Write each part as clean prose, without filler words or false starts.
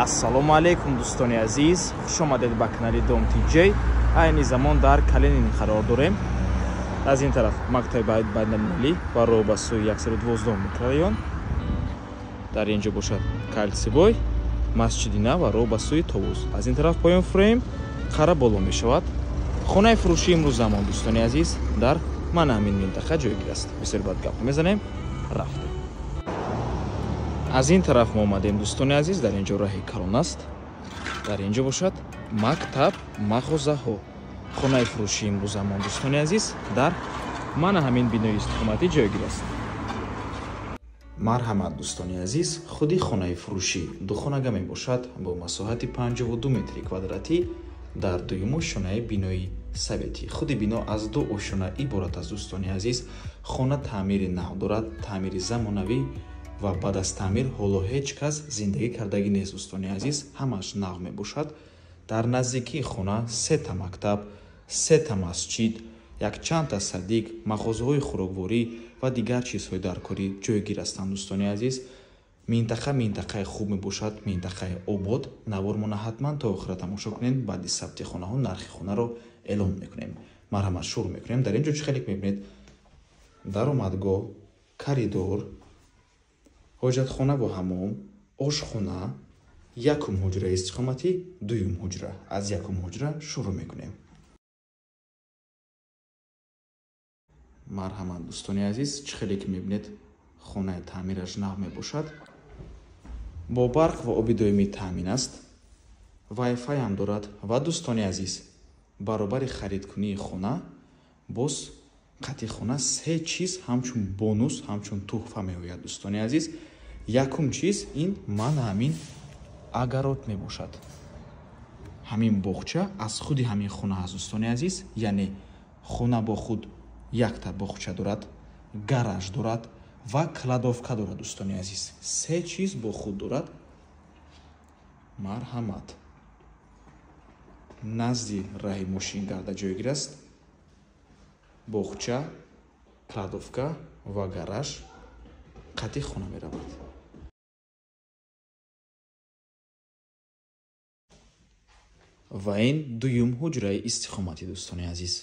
Ассалому алайкум дӯстони азиз, хуш омадед ба канали Дом ТЖ. Айни замон дар Калинин қарор дорем. Аз ин тараф мактаби байналмилалӣ ва роҳ ба сӯи 112 микрорайон. Дар ин ҷо бошад Кальцевой, масҷиди нав ва роҳ ба сӯи Товуз. Аз ин тараф поён фурем, қара боло мешавад. Хонаи фурӯшии имрӯзамон дӯстони азиз дар мана ҳамин минтақа ҷойгир аст. Бисёр бад гап мезанем, рафтем. Аз ин тараф мо омадем дӯстони азиз, дар ин ҷо роҳи калон аст. Дар ин ҷо бошад мактаб, мағозаҳо. Хонаи фурӯшии имрӯзамон дӯстони азиз дар мана ҳамин бинои истиқоматӣ ҷойгир аст. Марҳамат дӯстони азиз, худи хонаи фурӯшӣ духонага мебошад бо масоҳати 52 метри квадратӣ дар дуюм ошёнаи бинои советӣ. Худи бино аз ду ошёна иборат аст дӯстони азиз. Хона таъмири нав дорад, таъмири замонавӣ ва баъд аз таъмир ҳоло ҳеҷ кас зиндагӣ кардагӣ нест дӯстони азиз, ҳамааш нав мебошад. Дар наздикии хона сета мактаб, сета масҷид, якчандта садик, мағозаҳои хӯрокворӣ ва дигар чизҳои даркорӣ ҷойгир ҳастанд дӯстони азиз. Минтақа минтақаи хуб мебошад, минтақаи обод. Навормона ҳатман то охира тамошо кунед. Баъди сабти хонаҳо нархи хонаро эълон мекунем. Марҳамат, шурӯъ мекунем. Дар ин ҷо чӣ хеле мебинед? Даромадгоҳ, коридор, ҳоҷатхона бо ҳамом, ошхона, якум ҳуҷраи истиқоматӣ, дуюм ҳуҷра. Аз якум ҳуҷра шурӯъ мекунем. Марҳамат дӯстони азиз, чӣ хеле ки мебинед, хонаи таъмираш нав мебошад. Бо барқ ва оби доимӣ таъмин аст. Wi-Fi ҳам дорад ва дӯстони азиз, баробари харидкунии хона боз қатъи хона се чиз ҳамчун бонус, ҳамчун туҳфа меояд дӯстони азиз. Якум чиз ин мана ҳамин агарот мебошад. Ҳамин боғча аз худи ҳамин хона аст дӯстони азиз, яъне хона бо худ якта боғча дорад, гараж дорад ва кладовка дорад дӯстони азиз. Се чиз бо худ дорад. Марҳамат. Назди раҳи мошингарда ҷойгир аст. Боғча, кладовка ва гараж қатъи хона меравад. Ва ин дуюм ҳуҷраи истиқоматӣ дӯстони азиз.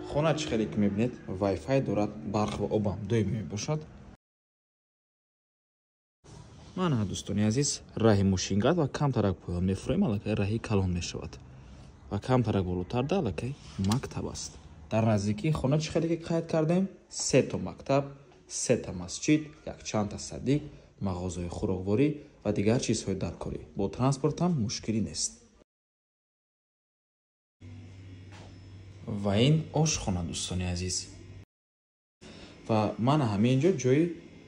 Хона чӣ хеле ки мебинед, Wi-Fi дорад, барқ ва обам доимӣ мебошад. Мана дӯстони азиз, раҳи мошингард ва камтарак поён мефурем, аллакай раҳи калон мешавад ва камтарак болотарда аллакай мактаб аст. Дар наздикии хона чӣ хеле ки қайд кардем, сето мактаб, сета масҷид, якчандта садик, мағозаҳои хӯрокворӣ ва дигар чизҳои даркорӣ. Бо транспорт ҳам мушкилӣ нест. Ва ин ошхона дӯстони азиз. Ва мана ҳамин ҷо ҷои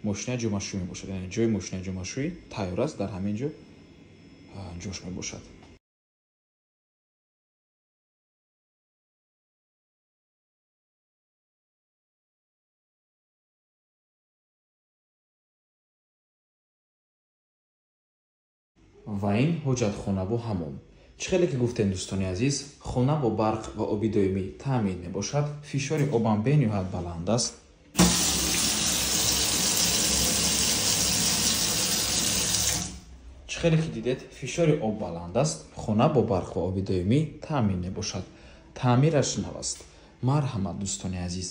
мошинаи ҷомашӯӣ мебошад, яъне ҷои мошинаи ҷомашӯӣ тайёр аст, дар ҳамин ҷо ҷош мебошад. Ва ин ҳоҷатхонаву ҳамом. Чӣ хеле ки гуфтем дӯстони азиз, хона бо барқ ва оби доимӣ таъмин мебошад. Фишори обам бениҳоят баланд аст. Чӣ хеле ки дидед, фишори об баланд аст. Хона бо барқ ва оби доимӣ таъмин мебошад. Таъмираш нав аст. Марҳамат дӯстони азиз.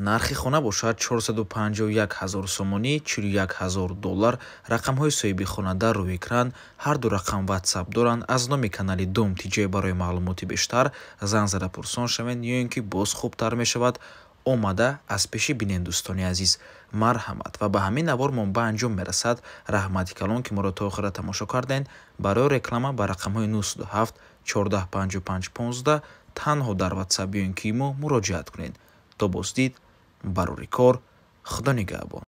Нархи хона бошад 451 000 сомонӣ, 41 000 доллар. Рақамҳои соҳиби хона дар рӯи экран, ҳар ду рақам WhatsApp доранд. Аз номи канали Дом ТЖ барои маълумоти бештар занг зада пурсон шавед, ё ин ки боз хубтар мешавад омада аз пеши бинед дӯстони азиз. Марҳамат. Ва ба ҳамин навормон ба анҷом мерасад. Раҳмати калон ки моро то охира тамошо кардед. Барои реклама ба рақамҳои 907 14 55 15 танҳо дар WhatsApp ё ин ки мо муроҷиат кунед. То боздид, барори кор, Худо нигаҳбон.